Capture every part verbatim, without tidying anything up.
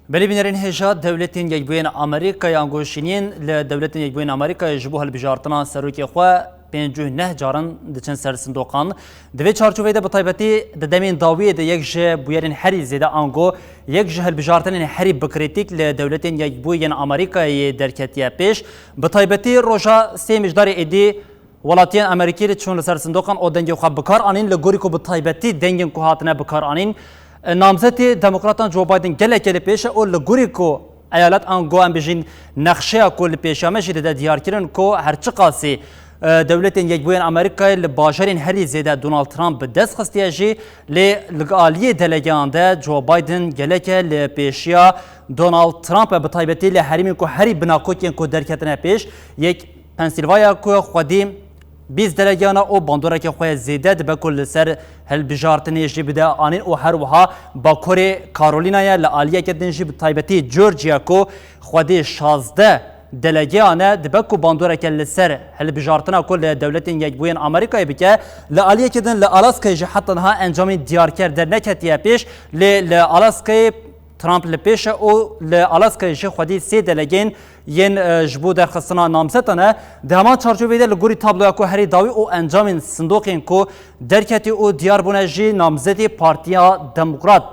Belê bînerên hêja, Dewletên Yekbûyên Amerîkayê ango şîniyên li Dewletên Yekbûyên Amerîkayê ji bo hilbijartina serokê xwe pêncî û neh caran diçin ser sindoqan. Di vê çarçoveyê de bi taybetî di demên dawiyê de yek ji bûyerên herî zêde ango yek ji hilbijartinên herî bi krîtîk li Dewletên Yekbûyên Amerîkayê derketiye pêş. Bi taybetî roja sê Mijdarê êdî welatiyên Amerîkî li çûn li ser sindoqan û dengê xwe bi kar anîn, li gorî ku bi taybetî dengên ku hatine bi kar anîn, e, namzetê demokratan Joe Biden gelekê li pêş e û li gorî ku eyalet ango em bijîn nexşeya ku li pêşiya me jî dide diyarkirin ku her çiqasî, e, Dewletên Yekbûyên Amerîkayê li bajarên herî zêde Donald Trump bi dest xistiye jî, lê li aliyê delegeyan de Joe Biden geleke li pêşiya Donald Trump e, bi taybetî li herêmên ku herî bi nakokên ku derketine pêş, yek Pennsylvania ku xwedî bîst delegeyan e û bandoreke xwe zêde dibe ku li ser hilbijartinê jî bide anîn û her wiha Bakurê Carolina ye, li aliyeke din jî bi taybetî Georgia ku xwedî şazdeh delegeyan e, dibe ku bandoreke li ser hilbijartina ku li Dewletên Yekbûyên Amerîkayê bike, li aliyeke din li Alaskayê jî heta niha encamên diyarker derneketiye pêş, lê li Alaskayê Trump li pêş e û li Alaskayê jî xwedî sê delegên yên, e, ji bo derxistina namzetan e. Di heman çarçoveyê de li gorî tabloya ku herî dawî û encamên sindoqên ku derketî û diyar bûne jî namzetê Partiya Demokrat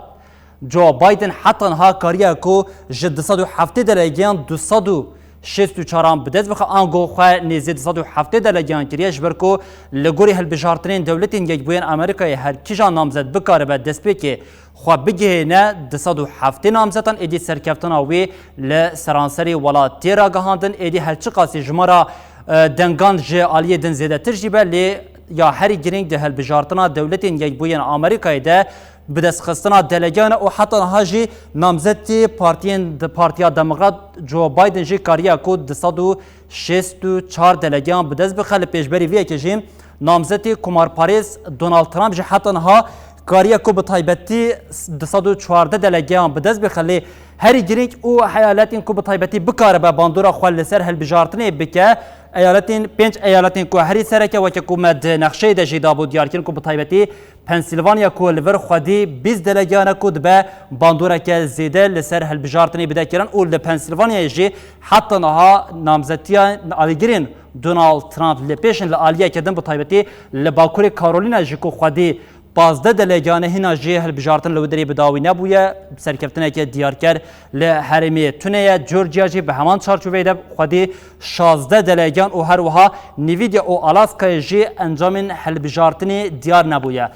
Joe Biden heta niha kariye ku ji du sed û heftê delegeyan du sed û şêst û çaran bi dest bixe, ango xwe nêzî du sed û heftê delegeyan kiriye, ji ber ku li gorî hilbijartinên Dewletên Yekbûyên Amerîkayê her kîjan namzet bikaribe destpêkê xwe bigihêne du sed û heftê namzetan, êdî serkeftina wî li seranserê welat tê ragihandin, êdî her çiqasî jimara, e, dengan ji aliyê din zêdetir jî be, lê ya herî girîng di hilbijartina Dewletên Yekbûyên Amerîkayê de bidestxistina delegeyan e û heta niha jî namzetê partiyên di Partiya Demokrat Joe Biden jî kariye ku du sed û şêst û çar delegeyan bi dest bixe. Li pêşberî vê yekê jî namzetê komarparêz Donald Trump jî heta niha kariye ku bi taybetî du sed û çardeh delegeyan bi dest bixe, lê herî girîng û eyaletên ku bi taybetî bikaribe bandora xwe li ser hilbijartinê bike, eyaletên, pênc eyaletên ku herî sereke, weke ku me di nexşeyê de jî dabû diyarkirin ku bi taybetî Pennsylvania ku li vir xwedî bîst delegeyan e ku dibe bandoreke zêde li ser hilbijartinê bide kirin û li Pennsylvaniayê jî heta niha namzetiya alîgirên Donald Trump li pêş in, li aliyeke din bi taybetî li Bakurê Carolina jî ku xwedî pazdeh delegeyan e, hîna jî hilbijartin li wê derê bi dawî nebûye. Serkeftineke diyarker li herêmê tune ye. Georgia jî bi heman çarçoveyê de xwedî şazdeh delegeyan û her wiha Nvidia û Alaskayê jî encamên hilbijartinê diyar nebûye.